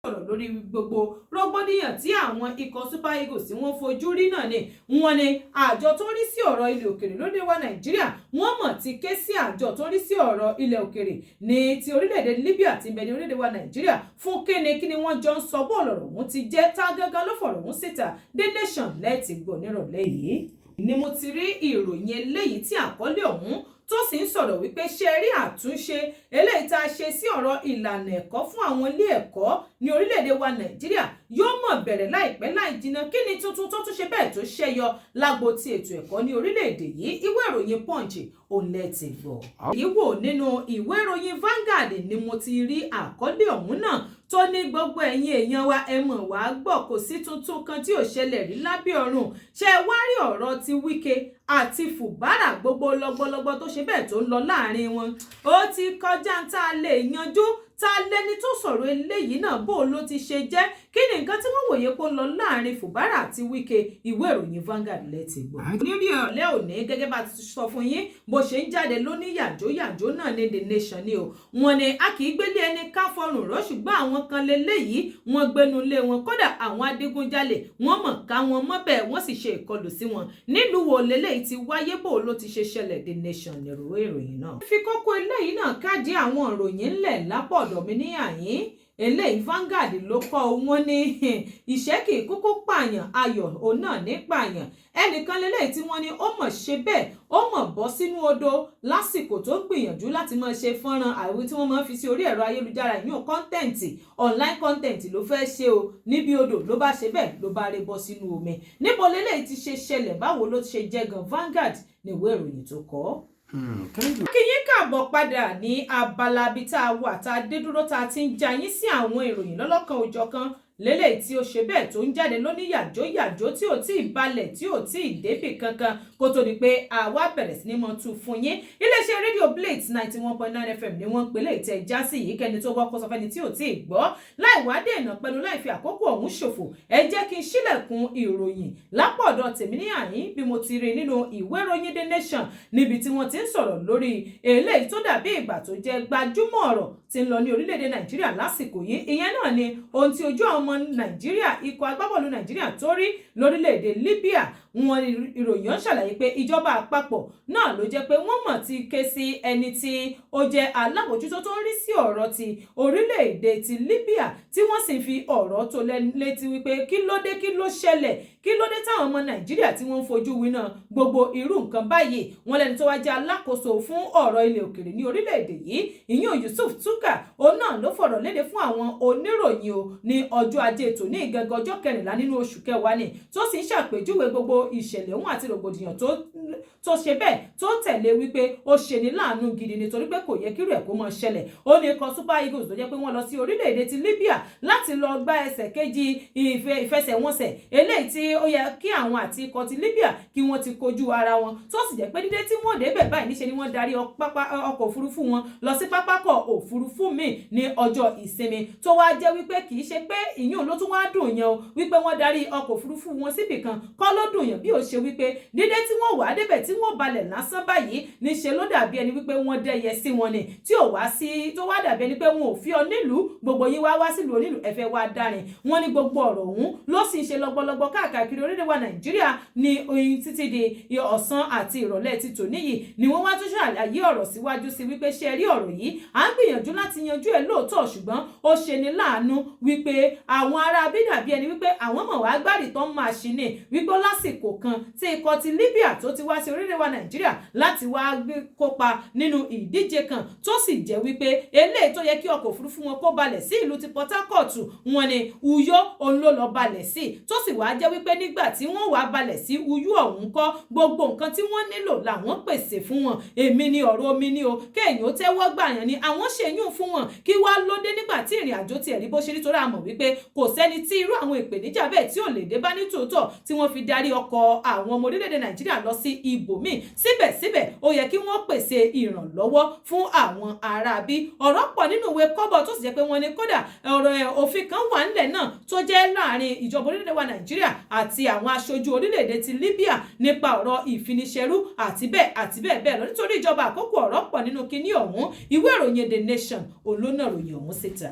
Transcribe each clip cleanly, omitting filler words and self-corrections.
Sọ̀rọ̀ lórí gbogbo rògbòdìyàn tí àwọn ikọ̀ Super Eagles tí wọ́n fojú rí náà ni wọ́n ní àjọ tó ń rí sí ọ̀rọ̀ ilẹ̀ òkèrè lóde wa Nàìjíríà, wọ́n mọ̀ ti ké sí àjọ tó ń rí sí ọ̀rọ̀ ilẹ̀ òkèrè ní ti orílẹ̀-èdè Libya tí ń bẹ ní orílẹ̀-èdè wa Nàìjíríà fún kíni. Kíni wọ́n jọ ń sọ? Bọ́ọ̀lù ọ̀rọ̀ ọ̀hún ti jẹ́ tá gángan ló fọ̀rọ̀ ọ̀hún síta. The Nation lẹ́ẹ̀tì gbọ́ nírọ̀lẹ́ yìí ni mo ti rí ìròyìn eléyìí tí àkọlé ọ̀hún tó sì ń sọ̀rọ̀ wípé ṣe rí àtúnṣe eléyìí tá a ṣe sí ọ̀rọ̀ ìlànà ẹ̀kọ́ fún àwọn ilé ẹ̀kọ́ ní orílẹ̀-èdè wa Nàìjíríà yóò mọ̀ bẹ̀rẹ̀ láìpẹ́ láì jìnnà. Kí ni tuntun tó tún ṣe bẹ́ẹ̀ tó ṣẹ́yọ lágbo ti ètò ẹ̀kọ́ ní orílẹ̀-èdè yìí? Ìwé ìròyìn Punch òun lẹ ti gbọ́. Yìí wò nínú ìwé ìròyìn Vanguard ni mo ti rí àkọlé ọ̀hún náà tó ní gbogbo ẹ̀yin èèyàn wa, ẹ mọ̀ wá gbọ́, kò sí tuntun kan tí ò ṣẹlẹ̀ rí lábẹ́ ọ̀run. Ṣé ẹ wá rí ọ̀rọ̀ ti Wike àti Fubara, gbogbo lọ́gbọ́lọ́gbọ́ tó ṣe bẹ́ẹ̀ tó ń lọ láàrin wọn, ó ti kọjá tá a lè yanjú. Ta lẹni tó sọ̀rọ̀ eléyìí náà? Bó ló ti ṣe jẹ́? Kí ni nǹkan tí wọ́n wòye pé ó ń lọ láàrin Fubara àti Wike? Ìwé ìròyìn Vanguard lẹ́tì gbọ́. Nírí ọ̀lẹ́ òní, gẹ́gẹ́ bá ti sọ fún yín, bó ṣe ń jáde lóní yàjó yàjó náà ní The Nation ni o. Wọ́n ní a kì í gbélé ẹni ká fọrùn rọ́, ṣùgbọ́n àwọn kan lélẹ́yìí, wọ́n gbénu lé wọn, kódà àwọn adigunjalè wọ́n mọ̀ ká wọn mọ́bẹ̀, wọ́n sì ṣe ìkọlù sí wọn. Nílùú wo lélẹ́yìí ti wáyé? Bò ló ti ṣe ṣẹlẹ̀? The Nation nìrò ìròyìn náà. Fi kókó eléyìí náà káàdì àwọn ìròyìn ńlẹ̀ lápọ̀ ọ̀dọ̀ mi ní àyín. Eléyìí, Vanguard ló kọ́. Wọn ní ìṣẹ́ kì í kúkú pààyàn, ayọ̀ òun náà ní pààyàn. Ẹnìkan lélẹ́yìí tí wọ́n ní ó mọ̀ ṣe bẹ́ẹ̀, ó mọ̀ bọ́ sínú odò lásìkò tó ń gbìyànjú láti máa ṣe fọ́nrán àìwí tí wọ́n máa ń fi sí orí ẹ̀rọ ayélujára, ìyún content, online content ló fẹ́ ṣe o. Níbi odò ló bá ṣe bẹ́ẹ̀, ló bá ré bọ́ sínú omi. Níbo lélẹ́yìí ti ṣe ṣẹlẹ̀? Báwo ló ṣe jẹ́ gan? Vanguard ní ìwé ìròyìn tó kọ. Kí yín káàbọ̀ padà ní abala bíi tá a wà tá a dé dúró, tá a ti ń ja yín sí àwọn ìròyìn lọ́lọ́kan òjọ̀kan lélẹ̀ tí ó ṣe bẹ́ẹ̀ tó ń jáde lóní yàjó yàjó, tí ò tí ì balẹ̀, tí ò tí ì débì kankan, kó tó di pé àwa bẹ̀rẹ̀ sí ní mọ́ tú fún yín. Iléeṣẹ́ rédíò Blitz 91.9 FM ni wọ́n ń pèlè ìtẹ̀ já sí yìí. Kẹ́ni tó wọ́kọ́ sọ fẹ́ni tí ò tí ì gbọ́. Láì wá dènà pẹ̀lú, láì fi àkókò ọ̀hún ṣòfò, ẹ jẹ́ kí n ṣílẹ̀kùn ìròyìn lápọ̀dọ̀ tèmi ní àyín bí mo ti rí nínú ìwé ìròyìn The Nation, níbi tí wọ́n ti ń sọ̀rọ̀ lórí eléyìí tó dàbí ìgbà tó jẹ́ gbajúmọ̀ ọ̀rọ̀ tí ń lọ ní orílẹ̀-èdè Nàìjíríà lásìkò yìí. Ìyẹn náà ni ohun tí ojú àwọn ọmọ Nàìjíríà, ikọ̀ agbábọ́ọ̀lù Nàìjíríà tó rí lórílẹ̀-èdè Libya. Wọn ìròyìn ọ̀hún ṣàlàyé pé ìjọba àpapọ̀ náà ló jẹ́ pé wọ́n mọ̀ ti ké sí ẹni tí ó jẹ́ alábòjútó tó ń rí sí ọ̀rọ̀ ti orílẹ̀-èdè ti Libya, tí wọ́n sì fi ọ̀rọ̀ tó létí wípé kí ló dé, kí ló ṣẹlẹ̀, kí ló dé táwọn ọmọ Nàìjíríà tí wọ́n ń fojú winá gbogbo irú nǹkan báyìí. Wọ́n lẹ́ni tó wá jẹ́ alákòóso fún ọ̀rọ̀ ilẹ̀ òkèrè ní orílẹ̀-èdè yìí, ìyún Yusuf Tuggar, òun náà ló fọ̀rọ̀ léde fún àwọn oníròyìn o ní ọjọ́ Ajé tòní ìgangan, ọjọ́ 14 nínú oṣù kẹwàá ni, tó sì ń ṣàpèjúwe gbogbo ìṣẹ̀lẹ̀ òun àti rògbòdìyàn tó ṣe bẹ́ẹ̀ tó tẹ̀lé wípé ó ṣe ní láàánú gidi, nítorí pé kò yẹ kírú ẹ̀ kó máa ṣẹlẹ̀. Ó ní ikọ̀ Super Eagles tó jẹ́ pé wọ́n lọ sí orílẹ̀-èdè ti Libya láti lọ gbá ẹsẹ̀ kejì ìfẹsẹ̀wọnsẹ̀ eléyìí tí ó yẹ kí àwọn àti ikọ̀ ti Libya kí wọ́n ti kojú ara wọn, tó sì jẹ́ pé dídé tí wọ́n débẹ̀ báyìí, níṣe ni wọ́n darí ọkọ̀ òfurufú wọn lọ sí pápákọ̀ òfurufú míì ní ọjọ́ Ìsinmi, tó wá jẹ́ wípé kì í ṣe pé ìyún ló tún wá dùn yẹn o, wípé wọ́n darí ọkọ̀ òfurufú wọn síbì kan kọ́ ló dùn yẹn, bí ó ṣe wípé dídé tí wọ́n wà débẹ̀, tí wọ́n balẹ̀ lásán báyìí, níṣe ló dàbí ẹni wípé wọ́n dẹ́yẹ sí wọn ni, tí ò wá sí, tó wá dàbí ẹni pé wọn ò fi ọ nílùú, gbogbo yín wá wá sílùú onílùú, ẹ fẹ́ wá dárin wọn ní. Gbogbo ọ̀rọ̀ ọ̀hún ló sì ń ṣe lọ́gbọ́lọ́gbọ́ káàkiri orílẹ̀ wa Nàìjíríà ní oyin títí di ọ̀sán àti ìrọ̀lẹ́ ti tòní yìí ni wọ́n wá tún ṣàlàyé ọ̀rọ̀ síwájú sí wípé ṣe rí ọ̀rọ̀ yìí, à ń gbìyànjú láti yanjú ẹ̀ lóòótọ́, ṣùgbọ́n ó ṣe ní láàánú wípé àwọn ará bí dàbí ẹni wípé àwọn mọ̀ wá gbárì tó ń máa ṣì ní wípé lásìkò kan tí ikọ̀ ti Libya tó ti wá sí orílẹ̀ wa Nàìjíríà láti wá kópa nínú ìdíje kan, tó sì jẹ́ wípé eléyìí tó yẹ kí ọkọ̀ òfurufú wọn kó balẹ̀ sí ìlú ti Port Harcourt, wọn ni Uyo òun ló lọ balẹ̀ sí, tó sì wá jẹ́ wípé nígbà tí wọ́n wá balẹ̀ sí Uyo ọ̀hún kọ́, gbogbo nǹkan tí wọ́n nílò làwọn pèsè fún wọn. Èmi ni ọ̀rọ̀ omi ni o, kéèyàn ó tẹ́wọ́ gbà yàn ni àwọn ṣèyún fún wọn. Kí wá lóde nígbà tí ìrìn àjò tiẹ̀ rí bó ṣe? Nítorí àmọ̀ wípé kò sẹ́ni tí irú àwọn ìpèníjà bẹ́ẹ̀ tí ò lè dé bá ní tòótọ́, tí wọ́n fi darí ọkọ̀ àwọn ọmọ orílẹ̀-èdè Nàìjíríà lọ sí ibòmíì, síbẹ̀síbẹ̀ ó yẹ kí wọ́n pèsè ìrànlọ́wọ́ fún àwọn aráabí. Ọ̀rọ̀ pọ̀ nínú ìwé kọ́bọ̀, tó sì jẹ́ pé wọ́n ní kódà ọ̀rọ̀ òfin kan wà ńlẹ̀ náà tó jẹ́ láàrin ìjọba orílẹ̀-èdè wa Nàìjíríà àti àwọn aṣojú orílẹ̀-èdè ti Libya nípa ọ̀rọ̀ ìfiniṣẹrú àti bẹ́ẹ̀ àti bẹ́ẹ̀ bẹ́ẹ̀ lọ. Nítorí ìjọba àkókò, ọ̀rọ̀ pọ̀ nínú kinní ọ̀hún. Ìwé ìròyìn The Nation. Nation olónà ròyìn ọ̀hún síta.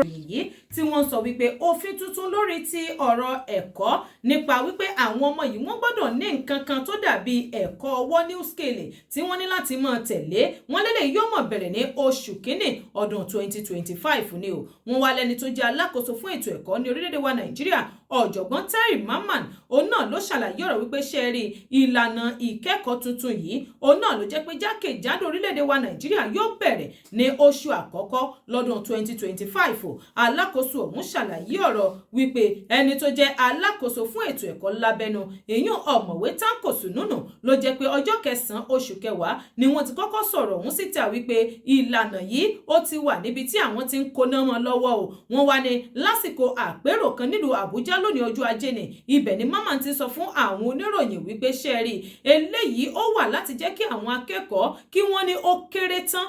Yìí tí wọ́n sọ wípé òfin tuntun lórí ti ọ̀rọ̀ ẹ̀kọ́, nípa wípé àwọn ọmọ yìí, wọ́n gbọ́dọ̀ ní nǹkan kan tó dàbí ẹ̀kọ́ ọwọ́, new skill, tí wọ́n ní láti máa tẹ̀lé. Wọ́n lélẹ̀ yóò mọ̀ bẹ̀rẹ̀ ní oṣù kínní ọdún 2025 ni o. Wọ́n wá lẹ́ni tó jẹ́ alákòóso fún ètò ẹ̀kọ́ ní orílẹ̀-èdè wa Nàìjíríà, Ọ̀jọ̀gbọ́n Terry Mamman, òun náà ló ṣàlàyé ọ̀rọ̀ wípé ṣe rí ìlànà ìkẹ́kọ̀ọ́ tuntun yìí, òun náà ló jẹ́ pé jákèjádò orílẹ̀-èdè wa Nàìjíríà yóò bẹ̀rẹ̀ ní oṣù àkọ́kọ́ lọ́dún 2025. Alákòóso ọ̀hún ṣàlàyé ọ̀rọ̀ wípé ẹni tó jẹ́ alákòóso fún ètò ẹ̀kọ́ lábẹ́nu, èyún Ọ̀mọ̀wé Tanko Sununu, ló jẹ́ pé ọjọ́ kẹsàn-án oṣù kẹwàá ni wọ́n ti kọ́kọ́ sọ̀rọ̀ ọ̀hún síta wípé ìlànà yìí, ó ti wà níbi tí àwọn ti ń kóná mọ́ lọ́wọ́ o. Wọ́n wá ní lásìkò àpérò kan nílùú Àbújá lónìí, ọjọ́ Ajé ni, ibẹ̀ ni Mamman ti sọ fún àwọn oníròyìn wípé ṣe rí eléyìí, ó wà láti jẹ́ kí àwọn akẹ́kọ̀ọ́ kí wọ́n ní ó kéré tán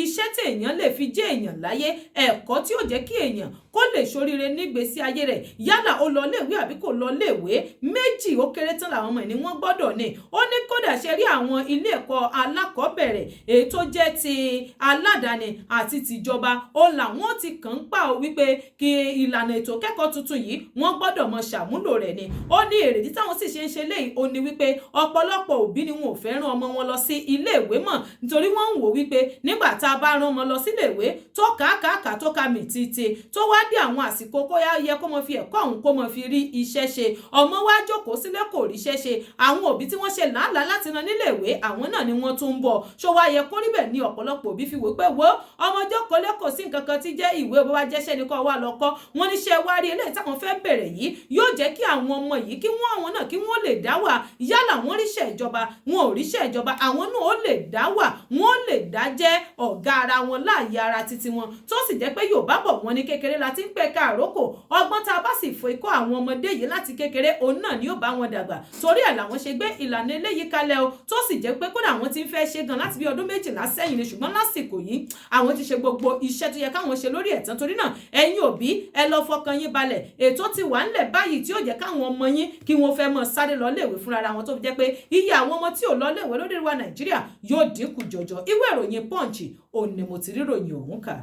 iṣẹ́ tí èèyàn lè fi jẹ́ èèyàn láyé, ẹ̀kọ́ tí ó jẹ́ kí èèyàn kó lè ṣoríire nígbésí ayé rẹ̀, yálà ó lọ léèwé àbí kò lọ léèwé, méjì ó kéré tán làwọn ọmọ ẹ̀ ní wọ́n gbọ́dọ̀ ní. Ó ní kódà, ṣe rí àwọn ilé ẹ̀kọ́ alákọ̀ọ́bẹ̀rẹ̀, èyí tó jẹ́ ti aládàáni àti tìjọba, ó làwọn ti kàn ń pa ó wípé kí ìlànà ètò kẹ́kọ̀ọ́ tuntun yìí, wọ́n gbọ́dọ̀ mọ ṣàmúlò rẹ̀ ni. Ó ní èrèdí táwọn sì ṣe ń ṣe léyìí, ó ní wípé ọ̀pọ̀lọpọ̀ òbí ni wọn ò fẹ́ rán ọmọ wọn lọ sí ilé ìwé mọ́, nítorí wọ́n ń wò wípé nígbà tá a bá rán ọmọ lọ sílé ìwé, tó kàákàá, tó ka mì títí, tó wá dé àwọn àsìkò kó yẹ kó mọ fi ẹ̀kọ́ ọ̀hún kó mọ fi rí iṣẹ́ ṣe, ọmọ wá jókòó sílé, kò ríṣẹ́ ṣe. Àwọn òbí tí wọ́n ṣe làálàá láti rán nílé ìwé, àwọn náà ni wọ́n tún ń bọ̀. Ṣó wá yẹ kó rí bẹ́ẹ̀? Ní ọ̀pọ̀lọpọ̀ òbí fi wò pé, wo ọmọ jókòó lé, kò sí nǹkan kan tí jẹ́ ìwé, bó bá jẹ́ṣẹ́ ni kó wá lọ kọ́. Wọ́n ní ṣe wá rí eléyìí táwọn fẹ́ bẹ̀rẹ̀ yìí, yóò jẹ́ kí àwọn ọmọ yìí, kí wọ́n àwọn náà kí wọ́n lè dá wà. Yálà wọ́n ríṣẹ́ ìjọba, wọn ò ríṣẹ́ ìjọba, àwọn náà ó lè dá wà, wọ́n lè dá jẹ́ ọ̀gá ara wọn láàyè ara títí wọn. Tó sì jẹ́ pé Yorùbá bọ̀, wọ́n ní kékeré la ti ń pẹ̀ka àrókò. Ọgbọ́n tá a bá sì fo ikọ́ àwọn ọmọdé yìí láti kékeré, òun náà ni ó bá wọn dàgbà. Torí ẹ̀ làwọn ṣe gbé ìlànà eléyìí kalẹ̀ o. Tó sì jẹ́ pé kódà, àwọn ti ń fẹ́ ṣe gan láti bí ọdún 12 sẹ́yìn ni, ṣùgbọ́n lásìkò yìí, àwọn ti ṣe gbogbo iṣẹ́ tó yẹ káwọn ṣe lórí ẹ̀ tán. Torí náà, ẹ̀yin òbí, ẹ lọ fọkàn yín balẹ̀, ètò ti wà ńlẹ̀ báyìí tí ó jẹ́ káwọn ọmọ yín kí wọ́n fẹ́ mọ́ sáré lọ léèwé fúnra wọn, tó fi jẹ́ pé iye àwọn ọmọ tí ò lọ léèwé lórílẹ̀ wa Nàìjíríà yóò dínkù jọjọ. Ìwé ìròyìn Punch òun ni mo ti rí ròyìn òun kà.